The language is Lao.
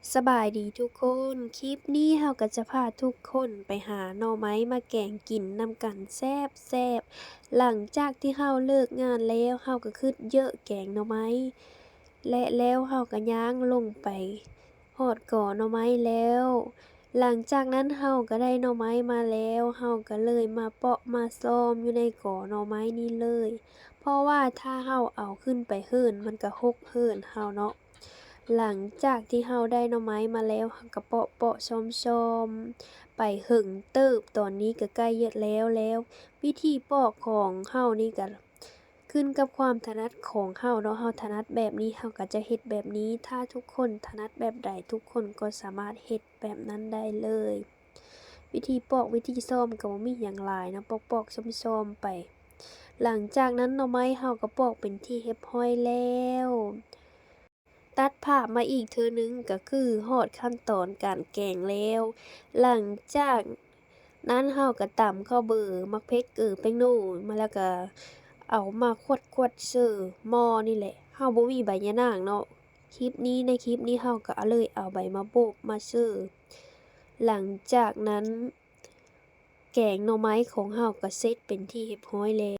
ສະບາຍດີທຸກຄົນ, ຄລິບນີ້ເຮົາກໍຈະພາທຸກຄົນໄປຫາໜໍ່ໄມ້ມາແກງກິນນຳກັນແຊບໆ. ຫຼັງຈາກທີ່ເຮົາເລີກງານແລ້ວ, ເຮົາກໍຄຶດເຢີະແກງໜໍ່ໄມ້ ແລະ ແລ້ວເຮົາກໍຍ່າງລົງໄປຮອດກໍໜໍ່ໄມ້ແລ້ວ. ຫຼັງຈາກນັ້ນເຮົາກໍໄດ້ໜໍ່ໄມ້ມາແລ້ວ, ເຮົາກໍເລີຍມາເປາະມາຊ້ອມຢູ່ໃນກໍໜໍ່ໄມ້ນີ້ເລີຍ, ເພາະວ່າຖ້າເຮົາເອົາຂຶ້ນໄປເຫີນ ມັນກໍຫົກເຫີນເຮົາເນາະ. ຫຼັງຈາກທີ່ເຮົາໄດ້ໜໍ່ໄມ້ມາແລ້ວ ເຮົາກໍເປາະໆຊ້ອມໆໄປເຫິງເຕີບ, ຕອນນີ້ກໍໃກ້ຈະແລ້ວແລ້ວ. ວິທີປອກຂອງເຮົານີ້ກໍຂຶ້ນກັບຄວາມຖະໜັດຂອງເຮົາເນາະ, ເຮົາຖະໜັດແບບນີ້ ເຮົາກໍຈະເຮັດແບບນີ້, ຖ້າທຸກຄົນຖະໜັດແບບໃດ ທຸກຄົນກໍສາມາດເຮັດແບບນັ້ນໄດ້ເລີຍ. ວິທີປອກ ວິທີຊ້ອມກໍບໍ່ມີຫຍັງຫຼາຍເນາະ, ປອກໆຊ້ອມໆໄປ. ຫຼັງຈາກນັ້ນໜໍ່ໄມ້ເຮົາກໍປອກເປັນທີ່ຮຽບຮ້ອຍແລ້ວ. ຕັດພາບມາອີກເທື່ອໜຶ່ງ ກໍຄືຮອດຂັ້ນຕອນການແກງແລ້ວ. ຫຼັງຈາກນັ້ນເຮົາກໍຕຳເຂົ້າເບີ, ໝາກເຜັດ, ເກືອ, ແປ້ງໂນ ມາ ແລ້ວກໍເອົາມາຂວດໆເສີໝໍ້ນີ້ແຫຼະ. ເຮົາບໍ່ມີໃບຍານາງເນາະ, ຄລິບນີ້ ໃນຄລິບນີ້ເຮົາກໍເລີຍເອົາໃບມະໂບກມາເສີ. ຫຼັງຈາກນັ້ນ ແກງໜໍ່ໄມ້ຂອງເຮົາກໍເສັດເປັນທີ່ຮຽບຮ້ອຍແລ້ວ.